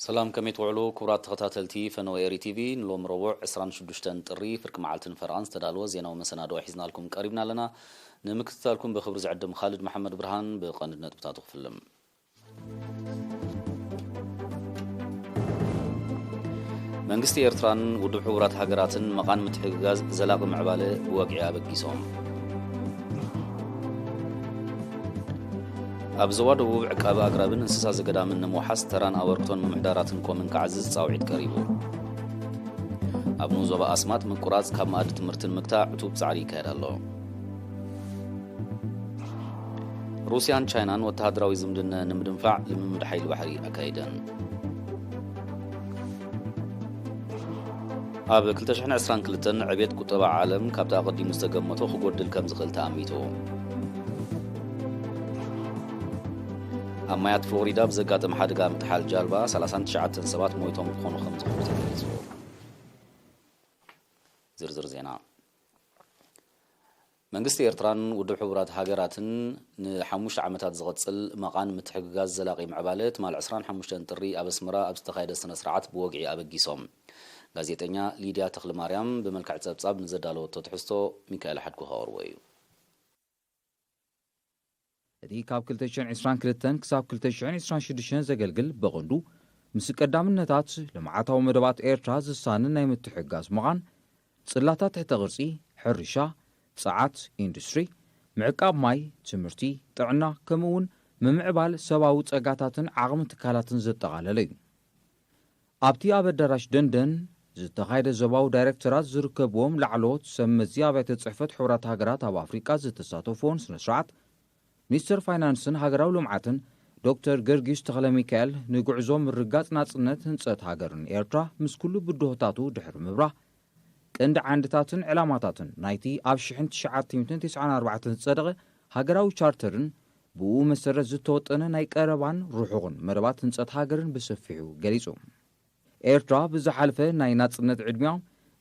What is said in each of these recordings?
ሰላም፣ ከመይ ትውዕሉ ክቡራት ተኸታተልቲ ፈነወ ኤሪ ቲቪ? ንሎም ረቡዕ ዕስራን ሽዱሽተን ጥሪ ፍርቂ መዓልትን ፈረቓን ዝተዳለወ ዜናዊ መሰናድኦ ሒዝናልኩም ቀሪብና ኣለና። ንምክትታልኩም ብኽብሪ ዝዕድም ኻልድ መሓመድ ብርሃን። ብቐንዲ ነጥብታቱ ክፍልም። መንግስቲ ኤርትራን ውድብ ሕቡራት ሃገራትን መቓን ምትሕግጋዝ ዘላቒ ምዕባለ ብወግዒ ኣበጊሶም። ኣብ ዞባ ደቡብ ዕቃበ ኣግራብን እንስሳ ዘገዳምን ንምውሓስ ተራን ኣበርክቶን ምምሕዳራትን ኮምን ክዓዝዝ ጻውዒት ቀሪቡ። ኣብ ንኡስ ዞባ ኣስማጥ ምቁራጽ ካብ መኣዲ ትምህርትን ምግታእ ዕቱብ ጻዕሪ ይካየድ ኣሎ። ሩስያን ቻይናን ወተሃደራዊ ዝምድነ ንምድንፋዕ ልምምድ ሓይሊ ባሕሪ ኣካይደን። ኣብ ክልተ ሽሕን ዕስራን ክልተን ዕቤት ቁጠባ ዓለም ካብቲ ኣቐዲሙ ዝተገመቶ ክጎድል ከም ዝኽእል ተኣሚቱ። ኣብ ማያት ፍሎሪዳ ብዘጋጠመ ሓደጋ ምጥሓል ጃልባ ሰላሳን ትሽዓተን ሰባት ሞይቶም ክኾኑ ከም ዝኽእሉ ተገሊጹ። ዝርዝር ዜና። መንግስቲ ኤርትራን ውድብ ሕቡራት ሃገራትን ንሓሙሽተ ዓመታት ዝቕጽል መቓን ምትሕግጋዝ ዘላቒ ምዕባለ ትማል ዕስራን ሓሙሽተን ጥሪ ኣብ ኣስመራ ኣብ ዝተኻየደ ስነ ስርዓት ብወግዒ ኣበጊሶም። ጋዜጠኛ ሊድያ ተኽለማርያም ብመልክዕ ጸብጻብ ንዘዳለወቶ ትሕዝቶ ሚካኤል ሓድጉ ከቕርቦ እዩ። እቲ ካብ ክልተ ሽሕን ዕስራን ክልተን ክሳብ ክልተ ሽሕን ዕስራን ሽዱሽተን ዘገልግል ብቐንዱ ምስ ቀዳምነታት ልምዓታዊ መደባት ኤርትራ ዝሳንን ናይ ምትሕግጋዝ ምዃን፣ ጽላታት ትሕተ ቅርጺ፣ ሕርሻ፣ ጸዓት፣ ኢንዱስትሪ፣ ምዕቃብ ማይ፣ ትምህርቲ፣ ጥዕና፣ ከምኡ እውን ምምዕባል ሰብኣዊ ጸጋታትን ዓቕሚ ትካላትን ዘጠቓለለ እዩ። ኣብቲ ኣብ ኣዳራሽ ደንደን ዝተኻየደ ዞባዊ ዳይሬክተራት ዝርከብዎም ላዕለዎት ሰብ መዚ ኣብያተ ጽሕፈት ሕቡራት ሃገራት ኣብ ኣፍሪቃ ዝተሳተፍዎን ስነ ስርዓት፣ ሚኒስተር ፋይናንስን ሃገራዊ ልምዓትን ዶክተር ገርጊስ ተኽለሚካኤል ንጉዕዞ ምርግጋጽ ናጽነት ህንጸት ሃገርን ኤርትራ ምስ ኩሉ ብድሆታቱ ድሕሪ ምብራህ፣ ቀንዲ ዓንድታትን ዕላማታትን ናይቲ ኣብ ሽሕን ትሽዓተ ሚእትን ተስዓን ኣርባዕተን ዝጸደቐ ሃገራዊ ቻርተርን ብኡ መሰረት ዝተወጠነ ናይ ቀረባን ርሑቕን መደባት ህንጸት ሃገርን ብሰፊሑ ገሊጹ። ኤርትራ ብዝሓለፈ ናይ ናጽነት ዕድሚያ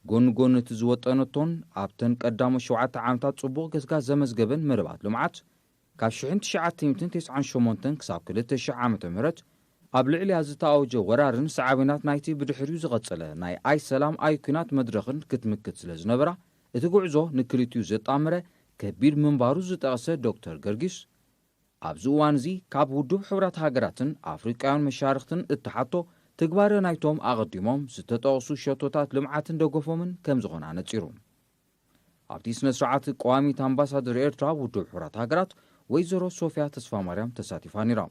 ጎኒ ጎኒ እቲ ዝወጠነቶን ኣብተን ቀዳሞት ሸውዓተ ዓመታት ጽቡቕ ገስጋስ ዘመዝገበን መደባት ልምዓት ካብ ሽሕን ትሽዓተ ሚእትን ተስዓን ሸሞንተን ክሳብ ክልተ ሽሕ ዓመተ ምህረት ኣብ ልዕሊያ ዝተኣወጀ ወራርን ሳዕቤናት ናይቲ ብድሕሪኡ ዝቐጸለ ናይ ኣይ ሰላም ኣይ ኲናት መድረኽን ክትምክት ስለ ዝነበራ፣ እቲ ጉዕዞ ንክልቲኡ ዘጣመረ ከቢድ ምንባሩ ዝጠቐሰ ዶክተር ገርጊስ፣ ኣብዚ እዋን እዚ ካብ ውድብ ሕቡራት ሃገራትን ኣፍሪቃውያን መሻርኽትን እተሓቶ ትግባረ ናይቶም ኣቐዲሞም ዝተጠቕሱ ሸቶታት ልምዓትን ደገፎምን ከም ዝኾነ ኣነጺሩ። ኣብቲ ስነ ስርዓት ቀዋሚት ኣምባሳደር ኤርትራ ኣብ ውድብ ሕቡራት ሃገራት ወይዘሮ ሶፍያ ተስፋማርያም ተሳቲፋ ነይራ።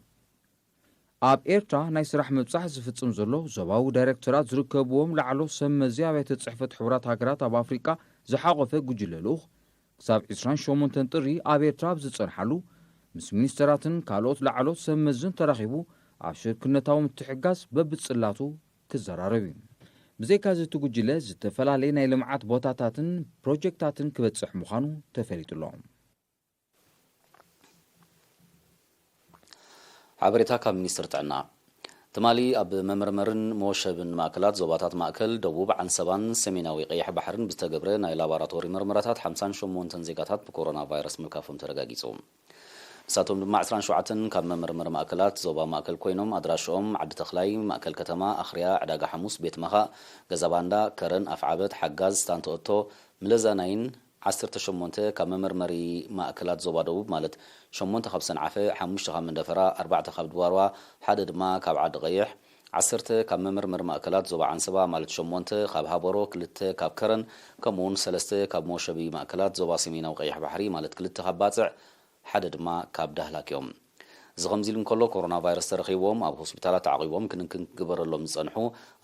ኣብ ኤርትራ ናይ ስራሕ ምብጻሕ ዝፍጽም ዘሎ ዞባዊ ዳይሬክተራት ዝርከብዎም ላዕሎ ሰብ መዚ ኣብያተ ጽሕፈት ሕቡራት ሃገራት ኣብ ኣፍሪቃ ዝሓቖፈ ጉጅለ ልኡኽ ክሳብ ዕስራን ሸሞንተን ጥሪ ኣብ ኤርትራ ኣብ ዝጸንሓሉ፣ ምስ ሚኒስተራትን ካልኦት ላዕሎት ሰብ መዝን ተራኺቡ ኣብ ሽርክነታዊ ምትሕግጋዝ በብጽላቱ ክዘራረብ እዩ። ብዘይካዚ እቲ ጉጅለ ዝተፈላለየ ናይ ልምዓት ቦታታትን ፕሮጀክታትን ክበጽሕ ምዃኑ ተፈሊጡ ኣሎ። ሓበሬታ ካብ ሚኒስትሪ ጥዕና። ትማሊ ኣብ መመርመርን መወሸብን ማእከላት ዞባታት ማእከል፣ ደቡብ፣ ዓንሰባን ሰሜናዊ ቀይሕ ባሕርን ብዝተገብረ ናይ ላቦራቶሪ መርመራታት ሓምሳን ሸሞንተን ዜጋታት ብኮሮና ቫይረስ ምልካፎም ተረጋጊጹ። ንሳቶም ድማ ዕስራን ሸውዓተን ካብ መመርመሪ ማእከላት ዞባ ማእከል ኮይኖም፣ ኣድራሽኦም ዓዲ ተኽላይ፣ ማእከል ከተማ፣ ኣኽርያ፣ ዕዳጋ ሓሙስ፣ ቤት መኻእ፣ ገዛ ባንዳ፣ ከረን፣ ኣፍዓበት፣ ሓጋዝ፣ ስታንተ ኦቶ፣ ምለዛናይን፣ ዓሰርተ ሸሞንተ ካብ መመርመሪ ማእከላት ዞባ ደቡብ፣ ማለት ሸሞንተ ካብ ሰንዓፈ፣ ሓሙሽተ ካብ መንደፈራ፣ ኣርባዕተ ካብ ድባርዋ፣ ሓደ ድማ ካብ ዓዲ ቀይሕ፣ ዓሰርተ ካብ መመርመሪ ማእከላት ዞባ ዓንሰባ፣ ማለት ሸሞንተ ካብ ሃበሮ፣ ክልተ ካብ ከረን፣ ከምኡውን ሰለስተ ካብ መወሸቢ ማእከላት ዞባ ሰሜናዊ ቀይሕ ባሕሪ፣ ማለት ክልተ ካብ ባጽዕ፣ ሓደ ድማ ካብ ዳህላክ እዮም። እዚ ከምዚ ኢሉ እንከሎ፣ ኮሮና ቫይረስ ተረኺብዎም ኣብ ሆስፒታላት ተዓቒቦም ክንክን ክግበረሎም ዝጸንሑ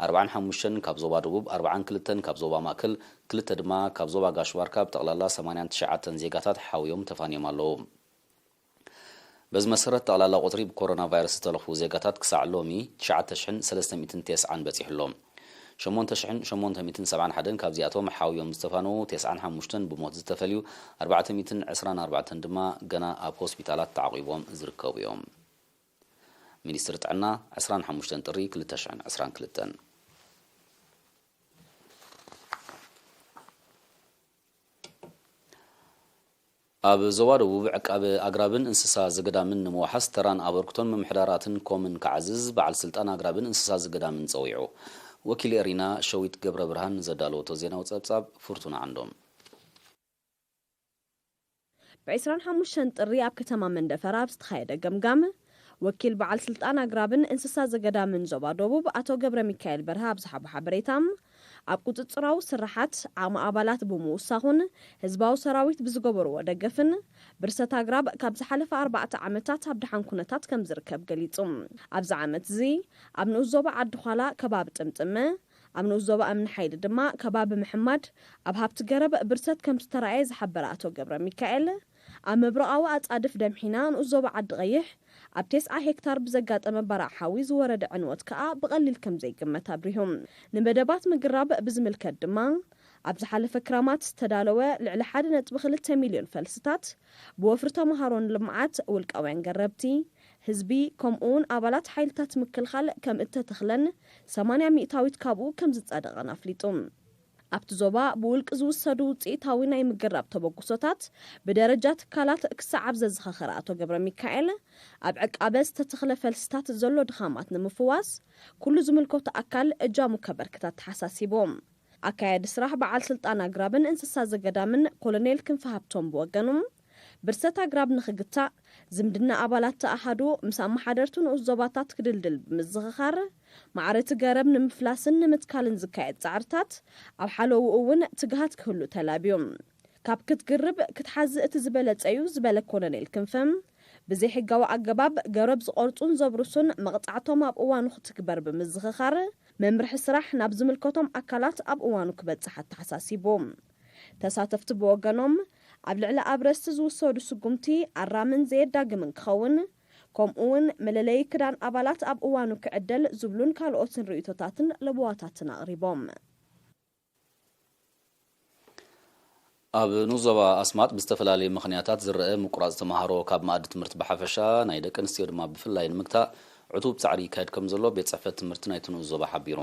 ኣርባዓን ሓሙሽተን ካብ ዞባ ደቡብ፣ ኣርባዓን ክልተን ካብ ዞባ ማእከል፣ ክልተ ድማ ካብ ዞባ ጋሽ ባርካ፣ ብጠቕላላ ሰማንያን ትሽዓተን ዜጋታት ሓውዮም ተፋንዮም ኣለዉ። በዚ መሰረት፣ ጠቕላላ ቁጽሪ ብኮሮና ቫይረስ ዝተለኽፉ ዜጋታት ክሳዕ ሎሚ ትሽዓተ ሽሕን ሰለስተ ሚእትን ተስዓን በጺሑ ኣሎ። ሸሞንተ ሽሕን ሸሞንተ ሚእትን ሰብዓን ሓደን ካብዚኣቶም ሓውዮም ዝተፋነዉ፣ ተስዓን ሓሙሽተን ብሞት ዝተፈልዩ፣ ኣርባዕተ ሚእትን ዕስራን ኣርባዕተን ድማ ገና ኣብ ሆስፒታላት ተዓቒቦም ዝርከቡ እዮም። ሚኒስትሪ ጥዕና፣ ዕስራን ሓሙሽተን ጥሪ ክልተ ሽሕን ዕስራን ክልተን። ኣብ ዞባ ደቡብ ዕቃበ ኣግራብን እንስሳ ዘገዳምን ንምውሓስ ተራን ኣበርክቶን ምምሕዳራትን ኮምን ክዓዝዝ በዓል ስልጣን ኣግራብን እንስሳ ዘገዳምን ጸዊዑ። ወኪል ኤሪና ሸዊት ገብረ ብርሃን ንዘዳለወቶ ዜናዊ ጸብጻብ ፍርቱና ዓንዶም። ብ ዕስራን ሓሙሽተን ጥሪ ኣብ ከተማ መንደፈራ ኣብ ዝተኻየደ ገምጋም፣ ወኪል በዓል ስልጣን ኣግራብን እንስሳ ዘገዳምን ዞባ ደቡብ ኣቶ ገብረ ሚካኤል በርሀ ኣብ ዝሃቦ ሓበሬታ፣ ኣብ ቁፅፅራዊ ስራሓት ዓቕሚ ኣባላት ብምውሳኹን ህዝባዊ ሰራዊት ብዝገበርዎ ደገፍን ብርሰት ኣግራብ ካብ ዝሓለፈ ኣርባዕተ ዓመታት ኣብ ደሓን ኩነታት ከም ዝርከብ ገሊፁ። ኣብዚ ዓመት እዚ ኣብ ንኡስ ዞባ ዓዲ ዃላ ከባቢ ጥምጥመ፣ ኣብ ንኡስ ዞባ እምኒ ሓይሊ ድማ ከባቢ ምሕማድ ኣብ ሃብቲ ገረብ ብርሰት ከም ዝተራእየ ዝሓበረ ኣቶ ገብረ ሚካኤል፣ ኣብ ምብራቓዊ ኣጻድፍ ደምሒና ንኡስ ዞባ ዓዲ ቐይሕ ኣብ ተስዓ ሄክታር ብዘጋጠመ ባራዕ ሓዊ ዝወረደ ዕንወት ከኣ ብቐሊል ከም ዘይግመት ኣብሪሁ። ንመደባት ምግራብ ብዝምልከት ድማ ኣብ ዝሓለፈ ክራማት ዝተዳለወ ልዕሊ ሓደ ነጥቢ ክልተ ሚልዮን ፈልስታት ብወፍሪ ተምሃሮን ልምዓት ውልቃውያን ገረብቲ፣ ህዝቢ ከምኡ እውን ኣባላት ሓይልታት ምክልኻል ከም እተተኽለን ሰማንያ ሚእታዊት ካብኡ ከም ዝጸደቐን ኣፍሊጡ። ኣብቲ ዞባ ብውልቂ ዝውሰዱ ውፅኢታዊ ናይ ምግራብ ተበግሶታት ብደረጃ ትካላት ክሰዓብ ዘዝኻኸረ ኣቶ ገብረ ሚካኤል፣ ኣብ ዕቃበ ዝተተኽለ ፈልስታት ዘሎ ድኻማት ንምፍዋስ ኩሉ ዝምልከቶ ኣካል እጃሙ ከበርክት ኣተሓሳሲቡ። ኣካያዲ ስራሕ በዓል ስልጣን ኣግራብን እንስሳ ዘገዳምን ኮሎኔል ክንፈ ሃብቶም ብወገኑ፣ ብርሰት ኣግራብ ንኽግታእ ዝምድና ኣባላት ኣሃዱ ምስ ኣመሓደርቲ ንኡስ ዞባታት ክድልድል ብምዝኽኻር፣ ማዕረ እቲ ገረብ ንምፍላስን ንምትካልን ዝካየድ ጻዕርታት ኣብ ሓለውኡ እውን ትግሃት ክህሉ ተላብዩ። ካብ ክትግርብ ክትሓዝእ እቲ ዝበለጸ እዩ ዝበለ ኮሎኔል ክንፈ፣ ብዘይሕጋዊ ኣገባብ ገረብ ዝቖርጹን ዘብርሱን መቕጻዕቶም ኣብ እዋኑ ክትግበር ብምዝኽኻር፣ መምርሒ ስራሕ ናብ ዝምልከቶም ኣካላት ኣብ እዋኑ ክበጽሕ ኣተሓሳሲቡ። ተሳተፍቲ ብወገኖም፣ ኣብ ልዕሊ ኣብረስቲ ዝውሰዱ ስጉምቲ ኣራምን ዘየዳግምን ክኸውን፣ ከምኡ እውን መለለዪ ክዳን ኣባላት ኣብ እዋኑ ክዕደል ዝብሉን ካልኦትን ርእይቶታትን ለበዋታትን ኣቕሪቦም። ኣብ ንኡስ ዞባ ኣስማጥ ብዝተፈላለየ ምኽንያታት ዝረአ ምቁራጽ ተምሃሮ ካብ መኣዲ ትምህርቲ ብሓፈሻ ናይ ደቂ ኣንስትዮ ድማ ብፍላይ ንምግታእ ዕቱብ ጻዕሪ ይካየድ ከም ዘሎ ቤት ጽሕፈት ትምህርቲ ናይቲ ንኡስ ዞባ ሓቢሩ።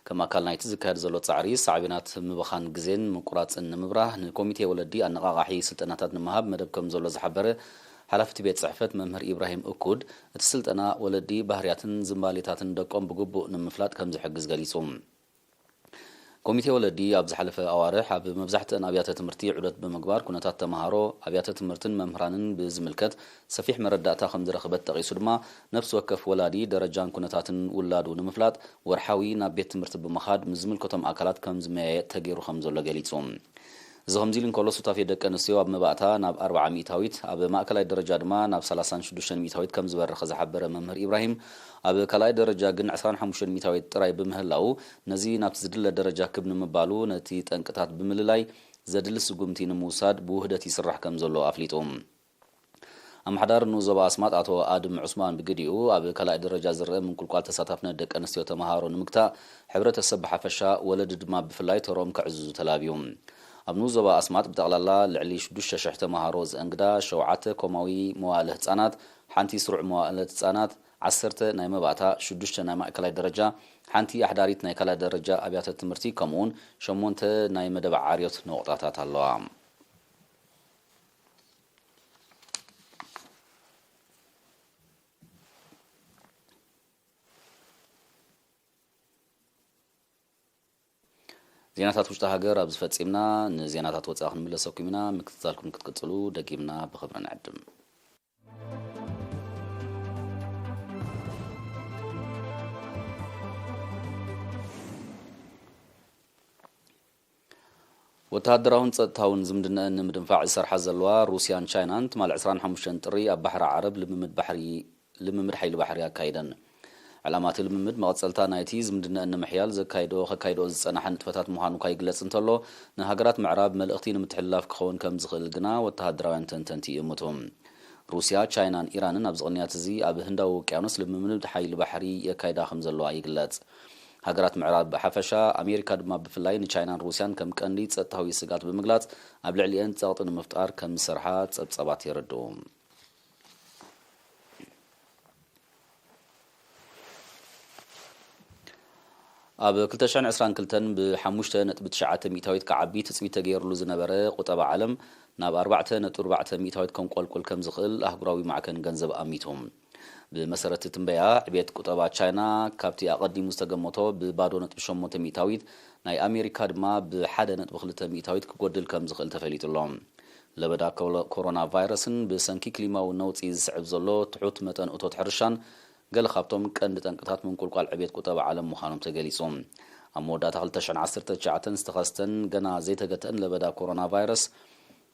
ከም ኣካል ናይቲ ዝካየድ ዘሎ ጻዕሪ ሳዕቤናት ምብኻን ግዜን ምቁራጽን ንምብራህ ንኮሚቴ ወለዲ ኣነቓቓሒ ስልጠናታት ንምሃብ መደብ ከም ዘሎ ዝሓበረ ሓላፊ እቲ ቤት ጽሕፈት መምህር ኢብራሂም እኩድ፣ እቲ ስልጠና ወለዲ ባህርያትን ዝንባሌታትን ደቆም ብግቡእ ንምፍላጥ ከም ዝሕግዝ ገሊጹ። ኮሚቴ ወለዲ ኣብ ዝሓለፈ ኣዋርሕ ኣብ መብዛሕትአን ኣብያተ ትምህርቲ ዑደት ብምግባር ኩነታት ተምሃሮ፣ ኣብያተ ትምህርትን መምህራንን ብዝምልከት ሰፊሕ መረዳእታ ከም ዝረኸበት ጠቒሱ ድማ፣ ነፍሲ ወከፍ ወላዲ ደረጃን ኩነታትን ውላዱ ንምፍላጥ ወርሓዊ ናብ ቤት ትምህርቲ ብምኻድ ምስ ዝምልከቶም ኣካላት ከም ዝመያየጥ ተገይሩ ከም ዘሎ ገሊጹ። እዚ ከምዚ ኢሉ እንከሎ፣ ሱታፌ ደቂ ኣንስትዮ ኣብ መባእታ ናብ ኣርብዓ ሚእታዊት፣ ኣብ ማእከላይ ደረጃ ድማ ናብ ሰላሳን ሽዱሽተን ሚእታዊት ከም ዝበረኸ ዝሓበረ መምህር ኢብራሂም፣ ኣብ ካልኣይ ደረጃ ግን ዕስራን ሓሙሽተን ሚእታዊት ጥራይ ብምህላዉ፣ ነዚ ናብቲ ዝድለ ደረጃ ክብ ንምባሉ፣ ነቲ ጠንቅታት ብምልላይ ዘድሊ ስጉምቲ ንምውሳድ ብውህደት ይስራሕ ከም ዘሎ ኣፍሊጡ። ኣመሓዳሪ ንኡስ ዞባ ኣስማጥ ኣቶ ኣድም ዑስማን ብግዲኡ፣ ኣብ ካልኣይ ደረጃ ዝረአ ምንቁልቋል ተሳታፍነት ደቂ ኣንስትዮ ተምሃሮ ንምግታእ፣ ሕብረተሰብ ብሓፈሻ፣ ወለዲ ድማ ብፍላይ ተርኦም ከዕዝዙ ተላብዩ። ኣብ ንኡስ ዞባ ኣስማጥ ብጠቕላላ ልዕሊ ሽዱሽተ ሽሕ ተምሃሮ ዘእንግዳ ሸውዓተ ኮማዊ መዋእለ ህጻናት፣ ሓንቲ ስሩዕ መዋእለ ህጻናት፣ ዓሰርተ ናይ መባእታ፣ ሽዱሽተ ናይ ማእከላይ ደረጃ፣ ሓንቲ ኣሕዳሪት ናይ ካልኣይ ደረጃ ኣብያተ ትምህርቲ፣ ከምኡውን ሸሞንተ ናይ መደብ ዓርዮት ነቑጣታት ኣለዋ። ዜናታት ውሽጢ ሃገር ኣብዚ ፈጺምና። ንዜናታት ወጻኢ ክንምለሰኩም ኢና። ምክትታልኩም ክትቅጽሉ ደጊምና ብኽብሪ ንዕድም። ወተሃደራውን ጸጥታውን ዝምድነአን ንምድንፋዕ ዝሰርሓ ዘለዋ ሩስያን ቻይናን ትማል ዕስራን ሓሙሽተን ጥሪ ኣብ ባሕሪ ዓረብ ልምምድ ባሕሪ ልምምድ ሓይሊ ባሕሪ ኣካይደን። ዕላማ እቲ ልምምድ መቐጸልታ ናይቲ ዝምድነአን ንምሕያል ዘካይዶ ከካይዶ ዝጸናሓ ንጥፈታት ምዃኑ እኳ ይግለጽ እንተሎ፣ ንሃገራት ምዕራብ መልእኽቲ ንምትሕልላፍ ክኸውን ከም ዝኽእል ግና ወተሃደራውያን ተንተንቲ ይእምቱ። ሩስያ፣ ቻይናን ኢራንን ኣብዚ ቅንያት እዚ ኣብ ህንዳዊ ውቅያኖስ ልምምድ ሓይሊ ባሕሪ የካይዳ ከም ዘለዋ ይግለጽ። ሃገራት ምዕራብ ብሓፈሻ፣ ኣሜሪካ ድማ ብፍላይ ንቻይናን ሩስያን ከም ቀንዲ ጸጥታዊ ስግኣት ብምግላጽ ኣብ ልዕሊኤን ጸቕጢ ንምፍጣር ከም ዝሰርሓ ጸብጻባት የረድኡ። ኣብ ክልተ ሽሕን ዕስራን ክልተን ብሓሙሽተ ነጥቢ ትሽዓተ ሚእታዊት ክዓቢ ትጽቢት ተገይርሉ ዝነበረ ቁጠባ ዓለም ናብ ኣርባዕተ ነጥቢ ኣርባዕተ ሚእታዊት ከንቆልቁል ከም ዝኽእል ኣህጉራዊ ማዕከን ገንዘብ ኣሚቱ። ብመሰረት ትንበያ ዕቤት ቁጠባ ቻይና፣ ካብቲ ኣቐዲሙ ዝተገመቶ ብባዶ ነጥቢ ሸሞንተ ሚእታዊት፣ ናይ ኣሜሪካ ድማ ብሓደ ነጥቢ ክልተ ሚእታዊት ክጎድል ከም ዝኽእል ተፈሊጡ ኣሎ። ለበዳ ኮሎ-፣ ኮሮና ቫይረስን ብሰንኪ ክሊማዊ ነውጺ ዝስዕብ ዘሎ ትሑት መጠን እቶት ሕርሻን ገለ ካብቶም ቀንዲ ጠንቅታት ምንቁልቋል ዕቤት ቁጠባ ዓለም ምዃኖም ተገሊጹ። ኣብ መወዳእታ ክልተ ሽሕን ዓሰርተ ትሽዓተን ዝተኸስተን ገና ዘይተገተአን ለበዳ ኮሮና ቫይረስ፣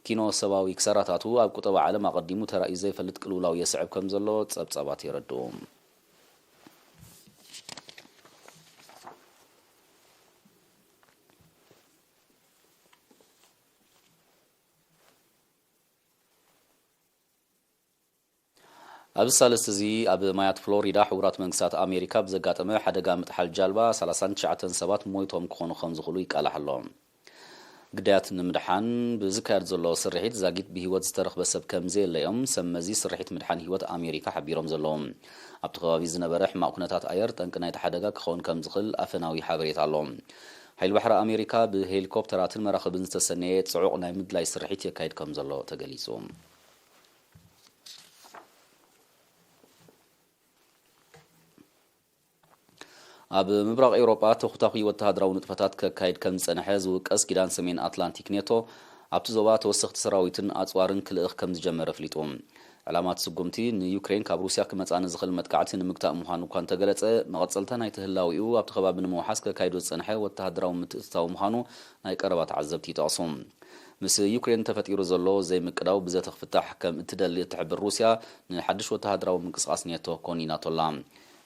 ኪኖ ሰባዊ ክሳራታቱ ኣብ ቁጠባ ዓለም ኣቐዲሙ ተራእዩ ዘይፈልጥ ቅልውላው የስዕብ ከም ዘሎ ጸብጻባት የረድኡ። ኣብዚ ሳልስቲ እዚ ኣብ ማያት ፍሎሪዳ ሕቡራት መንግስታት ኣሜሪካ ብዘጋጠመ ሓደጋ ምጥሓል ጃልባ ሰላሳን ትሽዓተን ሰባት ሞይቶም ክኾኑ ከም ዝኽእሉ ይቃላሕ ኣሎ። ግዳያት ንምድሓን ብዝካየድ ዘሎ ስርሒት ዛጊት ብህይወት ዝተረኽበ ሰብ ከም ዘየለ እዮም ሰብ መዚ ስርሒት ምድሓን ህይወት ኣሜሪካ ሓቢሮም ዘለዉ። ኣብቲ ከባቢ ዝነበረ ሕማቕ ኩነታት ኣየር ጠንቂ ናይቲ ሓደጋ ክኸውን ከም ዝኽእል ኣፈናዊ ሓበሬታ ኣሎ። ሓይሊ ባሕሪ ኣሜሪካ ብሄሊኮፕተራትን መራኽብን ዝተሰነየ ጽዑቕ ናይ ምድላይ ስርሒት የካይድ ከም ዘሎ ተገሊጹ። ኣብ ምብራቕ ኤውሮጳ ተኹታኹይ ወተሃደራዊ ንጥፈታት ከካይድ ከም ዝጸንሐ ዝውቀስ ኪዳን ሰሜን ኣትላንቲክ ኔቶ፣ ኣብቲ ዞባ ተወሰኽቲ ሰራዊትን ኣጽዋርን ክልእኽ ከም ዝጀመረ ኣፍሊጡ። ዕላማ እቲ ስጉምቲ ንዩክሬን ካብ ሩስያ ክመጽኣ ንዝኽእል መጥቃዕቲ ንምግታእ ምዃኑ እኳ እንተገለጸ፣ መቐጸልታ ናይቲ ህላዊኡ ኣብቲ ከባቢ ንምውሓስ ከካይዶ ዝጸንሐ ወተሃደራዊ ምትእትታው ምዃኑ ናይ ቀረባ ተዓዘብቲ ይጠቕሱ። ምስ ዩክሬን ተፈጢሩ ዘሎ ዘይምቅዳው ብዘተ ክፍታሕ ከም እትደሊ እትሕብር ሩስያ፣ ንሓድሽ ወተሃደራዊ ምንቅስቓስ ኔቶ ኮኒናቶ ኣላ።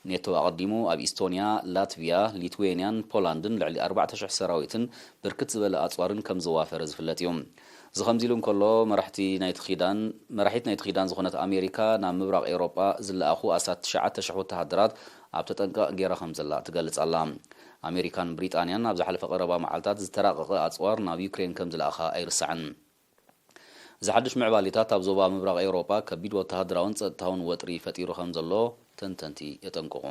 ኔቶ ኣቐዲሙ ኣብ ኢስቶንያ፣ ላትቪያ፣ ሊትዌንያን ፖላንድን ልዕሊ ኣርባዕተ ሽሕ ሰራዊትን ብርክት ዝበለ ኣጽዋርን ከም ዘዋፈረ ዝፍለጥ እዩ። እዚ ከምዚ ኢሉ እንከሎ፣ መራሕቲ ናይቲ ኪዳን፣ መራሒት ናይቲ ኪዳን ዝኾነት ኣሜሪካ ናብ ምብራቕ ኤውሮጳ ዝለኣኹ ኣስታት ትሽዓተ ሽሕ ወተሃደራት ኣብ ተጠንቀቕ ገይራ ከም ዘላ ትገልጽ ኣላ። ኣሜሪካን ብሪጣንያን ኣብ ዝሓለፈ ቀረባ መዓልታት ዝተራቐቐ ኣጽዋር ናብ ዩክሬን ከም ዝለኣኻ ኣይርሳዕን። እዚ ሓድሽ ምዕባሌታት ኣብ ዞባ ምብራቕ ኤውሮጳ ከቢድ ወተሃደራውን ጸጥታውን ወጥሪ ፈጢሩ ከም ዘሎ ተንተንቲ የጠንቅቑ።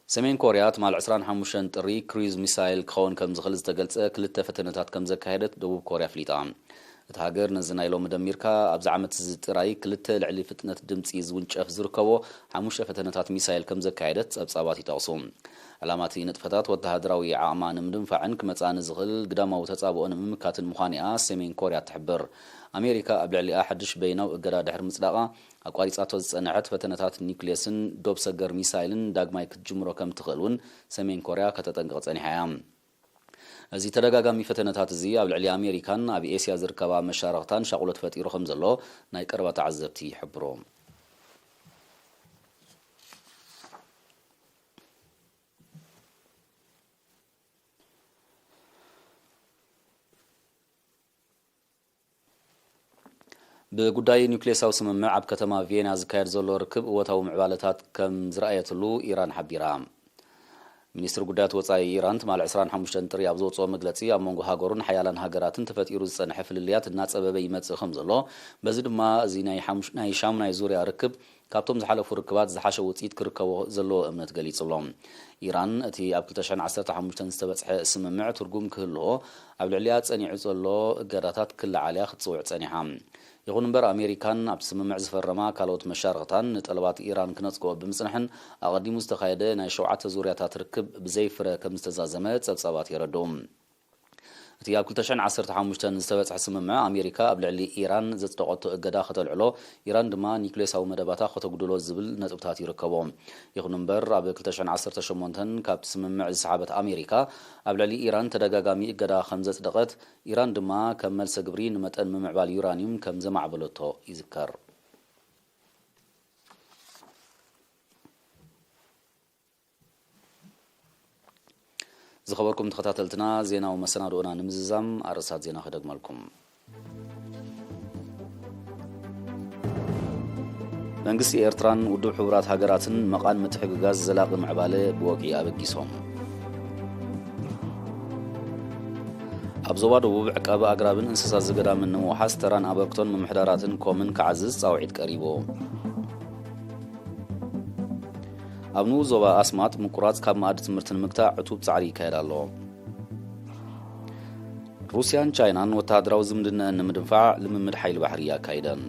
ሰሜን ኮርያ ትማል ዕስራን ሓሙሽተን ጥሪ ክሩዝ ሚሳይል ክኸውን ከም ዝኽእል ዝተገልጸ ክልተ ፈተነታት ከም ዘካየደት ደቡብ ኮርያ ኣፍሊጣ። እታ ሃገር ነዚ ናይ ሎሚ ደሚርካ ኣብዚ ዓመት እዚ ጥራይ ክልተ ልዕሊ ፍጥነት ድምጺ ዝውንጨፍ ዝርከቦ ሓሙሽተ ፈተነታት ሚሳይል ከም ዘካየደት ጸብጻባት ይጠቕሱ። ዕላማ እቲ ንጥፈታት ወተሃደራዊ ዓቕማ ንምድንፋዕን ክመጽኣ ንዝኽእል ግዳማዊ ተጻብኦ ንምምካትን ምዃኑ እያ ሰሜን ኮርያ ትሕብር። ኣሜሪካ ኣብ ልዕሊኣ ሓድሽ በይናዊ እገዳ ድሕሪ ምጽዳቓ፣ ኣቋሪጻቶ ዝጸንሐት ፈተነታት ኒውክሌስን ዶብ ሰገር ሚሳይልን ዳግማይ ክትጅምሮ ከም ትኽእል እውን ሰሜን ኮርያ ከተጠንቅቕ ጸኒሓ እያ። እዚ ተደጋጋሚ ፈተነታት እዚ ኣብ ልዕሊ ኣሜሪካን ኣብ ኤስያ ዝርከባ መሻርኽታን ሻቕሎት ፈጢሩ ከም ዘሎ ናይ ቀረባ ተዓዘብቲ ይሕብሩ። ብጉዳይ ኒውክሌሳዊ ስምምዕ ኣብ ከተማ ቪየና ዝካየድ ዘሎ ርክብ እወታዊ ምዕባለታት ከም ዝረኣየትሉ ኢራን ሓቢራ። ሚኒስትሪ ጉዳያት ወጻኢ ኢራን ትማሊ ዕስራን ሓሙሽተን ጥሪ ኣብ ዘውጽኦ መግለጺ፣ ኣብ መንጎ ሃገሩን ሓያላን ሃገራትን ተፈጢሩ ዝጸንሐ ፍልልያት እናጸበበ ይመጽእ ከም ዘሎ፣ በዚ ድማ እዚ ናይ ሓሙሽ-፣ ናይ ሻሙናይ ዙርያ ርክብ ካብቶም ዝሓለፉ ርክባት ዝሓሸ ውጽኢት ክርከቦ ዘለዎ እምነት ገሊጹ ኣሎ። ኢራን እቲ ኣብ ክልተ ሽሕን ዓሰርተ ሓሙሽተን ዝተበጽሐ ስምምዕ ትርጉም ክህልዎ፣ ኣብ ልዕሊኣ ጸኒዑ ዘሎ እገዳታት ክለዓል እያ ክትጽውዕ ጸኒሓ። ይኹን እምበር፣ ኣሜሪካን ኣብቲ ስምምዕ ዝፈረማ ካልኦት መሻርኽታን ንጠለባት ኢራን ክነጽግኦ ብምጽንሐን፣ ኣቐዲሙ ዝተኻየደ ናይ ሸውዓተ ዙርያታት ርክብ ብዘይፍረ ከም ዝተዛዘመ ጸብጻባት የረድኡ። እቲ ኣብ ክልተ ሽሕን ዓሰርተ ሓሙሽተን ዝተበጽሐ ስምምዕ፣ ኣሜሪካ ኣብ ልዕሊ ኢራን ዘጽደቐቶ እገዳ ከተልዕሎ፣ ኢራን ድማ ኒውክሌሳዊ መደባታ ከተጉድሎ ዝብል ነጥብታት ይርከቦ። ይኹን እምበር፣ ኣብ ክልተ ሽሕን ዓሰርተ ሸሞንተን ካብቲ ስምምዕ ዝሰሓበት ኣሜሪካ፣ ኣብ ልዕሊ ኢራን ተደጋጋሚ እገዳ ከም ዘጽደቐት፣ ኢራን ድማ ከም መልሰ ግብሪ ንመጠን ምምዕባል ዩራኒየም ከም ዘማዕበለቶ ይዝከር። ዝኸበርኩም ተኸታተልትና፣ ዜናዊ መሰናድኦና ንምዝዛም ኣርእስታት ዜና ክደግመልኩም። መንግስቲ ኤርትራን ውድብ ሕቡራት ሃገራትን መቓን ምትሕግጋዝ ዘላቒ ምዕባለ ብወግዒ ኣበጊሶም። ኣብ ዞባ ደቡብ ዕቃበ ኣግራብን እንስሳ ዘገዳምን ንምውሓስ ተራን ኣበርክቶን ምምሕዳራትን ኮምን ክዓዝዝ ጻውዒት ቀሪቡ። ኣብ ንኡስ ዞባ ኣስማጥ ምቁራጽ ካብ መኣዲ ትምህርቲ ንምግታእ ዕቱብ ጻዕሪ ይካየድ ኣሎ። ሩስያን ቻይናን ወተሃደራዊ ዝምድነአን ንምድንፋዕ ልምምድ ሓይሊ ባሕሪ ኣካይደን።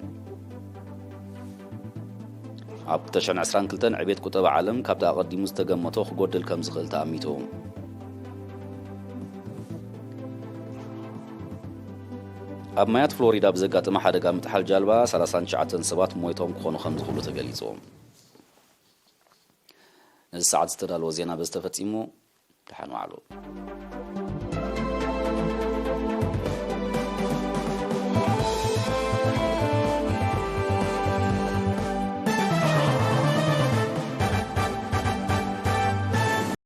ኣብ ክልተ ሽሕን ዕስራን ክልተን ዕቤት ቁጠባ ዓለም ካብቲ ኣቐዲሙ ዝተገመቶ ክጎድል ከም ዝኽእል ተኣሚቱ። ኣብ ማያት ፍሎሪዳ ብዘጋጠመ ሓደጋ ምጥሓል ጃልባ ሰላሳን ትሽዓተን ሰባት ሞይቶም ክኾኑ ከም ዝኽእሉ ተገሊጹ። ነዚ ሰዓት ዝተዳለወ ዜና በዚ ተፈጺሙ። ደሓን ዋዕሉ።